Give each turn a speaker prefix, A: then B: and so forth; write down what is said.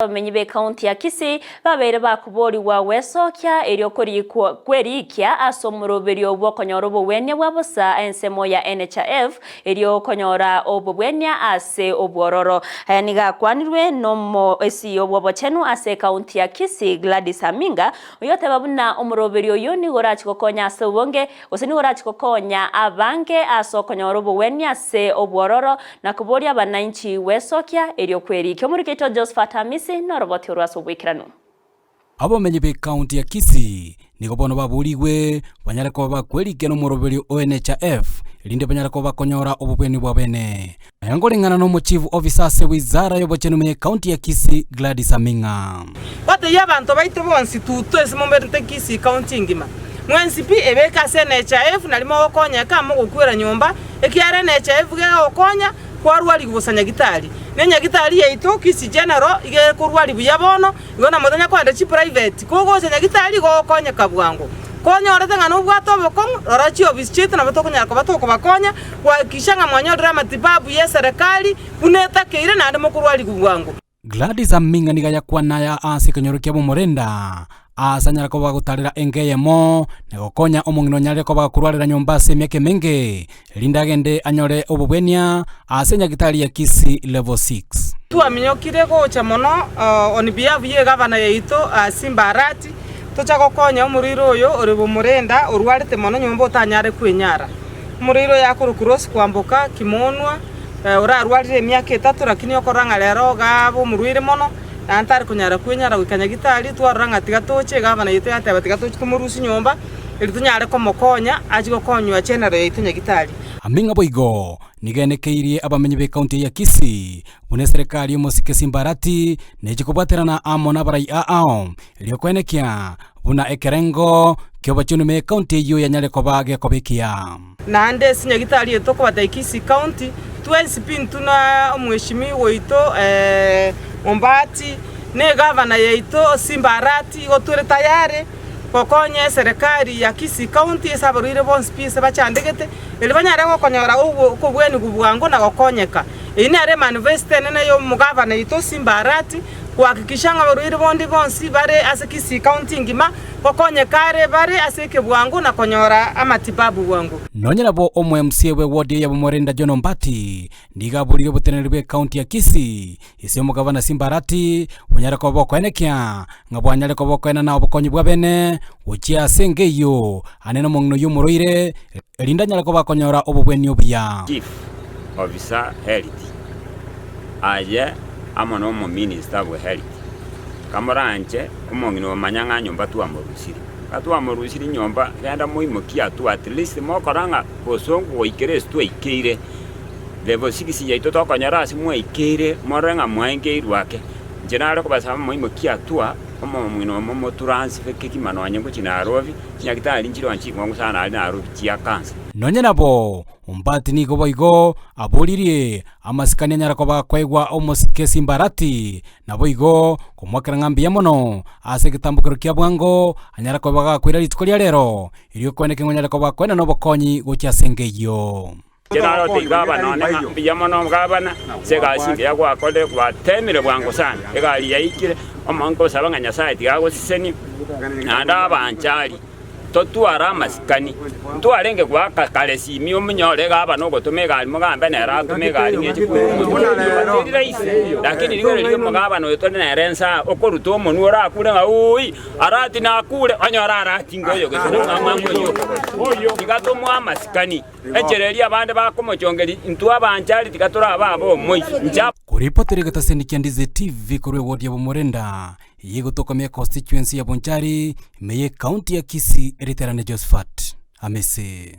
A: Abamenyi b'Ekaunti ya Kisii babeire bakoborigwa gwesokia erio korikwa kwerikia ase omoroberio bw'okonyora obogwenia bwa bosa ensemo ya NHIF erio konyora obobwenia ase obwororo. Aya nigo akwanirwe nomoesio bw'obochenu ase Ekaunti ya Kisii Gladys Aminga oyoteba buna omoroberio oyio nigo orachi gokonya ase obonge Gose nigo orache gokonya abange ase okonyora obogwenia ase obwororo, na koboria abanainchi gwesokia erio kwerikia. Omoriki oito Josephat Amisi noroboti orwo ase oboikeranu.
B: Abamenyi b'Ekaunti ya Kisii nigo bono baborigwe banyare koba bakwerikia nomoroberio o NHIF erinde banyare koba bakonyora obobweni bwabene. Aya nkoreng'ana n'omochief officer ase wizara y'obochenu ime y'Ekaunti ya Kisii Gladys Aming'a.
C: Gotebia abanto baito bonsi tutu ase momerete Kisii County engima, mwensi pi ebeke ase NHIF nari mogokonyeka mogokwera nyomba, ekiagera NHIF gegokonya kwarwarigwa bosa nyagitari. Ne nyagitari yaito Kisii General iga ekorwari buya bono, igo na motanya kogenda chiprivate, kogocha nyagitari igo ogokonyeka bwango. Konyorete ng'a nobwate obokong'u, rora chiofisi chiaito nabo tokonyara koba tokobakonya gohakikisha ng'a mwanyorire amatibabu y'eserekari buna etakeire naende mokorwarigwa bwango.
B: Gladys Aming'a nigo ayakwana aya ase ekenyoro kia Bomorenda, aase anyare koba agotarera enka eyemo, na gokonya omong'ina onyarire koba akorwarera nyomba ase emiaka emenge, erinde agende anyore obobwenia ase enyagitari ya Kisii Level 6.
C: Twaminyokire gocha mono on behalf ye egavana yaito Simba Arati, tocha gokonya omorwaire oyo ore Bomorenda orwarete mono nyomba otanyare kwenyara. Omorwaire oyo akorokwa Rose Kwamboka Kimonwa, orarwarire emiaka etato lakini okorora ng'a rero iga abe omorwaire mono, naende tari konyara kwenyara goika nyagitari, twarora ng'a tiga toche, egavana yaito yateba tiga toche tomorusie nyomba, erio tonyare komokonya achie gokonywa general yaito nyagitari.
B: Aming'a boigo nigo enekeirie abamenyi b'ecounty eye ya Kisii buna eserekari y'omosike Simba Arati nechi kobwaterana amo nabarai ao erio koenekia buna ekerengo ki'obochenu ime y'ecounty eyio yanyare koba gekoba ekiya.
C: Naende ase nyagitari eye tokobatebia Kisii County, twensi pi intwe na omweshimiwa oito Ombati, na egavana yaito Simba Arati, igo tore tayari gokonya eserekari ya Kisii County ase abarwaire bonsi pi ase bachandegete, erio banyare gokonyora okobwenigwa bwango na gokonyeka. Eyio nere emanifesto enene ya omogavana oito Simba Arati, kohakikisha ng'a abarwaire bonde bonsi bare ase Kisii County engima, gokonyeka are bare ase ekebwango na konyora amatibabu bwango.
B: Nonya nabo omo MCA bwe ward ya Bomorinda John Ombati nigo aborire oboteneneri bwe county ya Kisii ase omogabana Simba Arati bonyare koba bokoenekia ng'a bwanyare koba bokoenana obokonyi bwabene gochia ase enka eyio ane nomong'ina oyio omorwaire erinde anyare koba akonyora obobweni obuya.
D: Chief Officer Health, aye amo nomominister bwe health, kamoranche omong'ina omanya ng'a nyomba twamorusirie. Ka twamorusirie nyomba, genda moimokie atwo at least mokora ng'a bosongo goikera ase twaikeire, level six yaito tokonyora ase mwaikeire morore ng'a mwaengeirwe ake. Inche nare kobasaba moimokie atua, omong'ina omo motransfer kegima nonye ngochia Nairobi, chinyagitari nchire onye ching'ong'u sana aria Nairobi chia cancer.
B: Nonye nabo, Ombati nigo boigo aboririe amasikani anyare koba akoegwa omosike Simbarati, naboigo komoakera ng'a mbuya mono ase egetambokero kia bwango anyare koba gakoira rituko ria rero, erio kweneke ng'a onyare koba akoenana obokonyi gochia ase enka eyio.
D: Inche narote gavana one ng'a mbuya mono gavana ase egasi engiya gwakorire, gwatemire bwango sana, egari yaikire, omonto nkosaba ng'a Nyasaye tiga agosesenie, naende abanchari. Totware amasikani. Ntwarenge goaka kare simi omonyore gavana ogotoma egari mogambe nere atome egari ng'eche koira omonto oyo. Teri rahisi, lakini rigereria omogavana oyo tore nere ense aa, okoruta omonwe orakure ng'a uuii, arati nakure, onyore arati ngoyo gose nomwamwamu oyio okogoro. Tiga tomoe amasikani. Enchera eria abande bakomochongeria, intwe abanchari tiga torabe ab'omoiso. Inche.
B: Koripotera egetaseni kia Ndizi TV korwa ewodi ya Bomorenda, Eye egotoka ime constituency ya Bonchari, ime ye county ya Kisii, eriterane Josephat Amisi.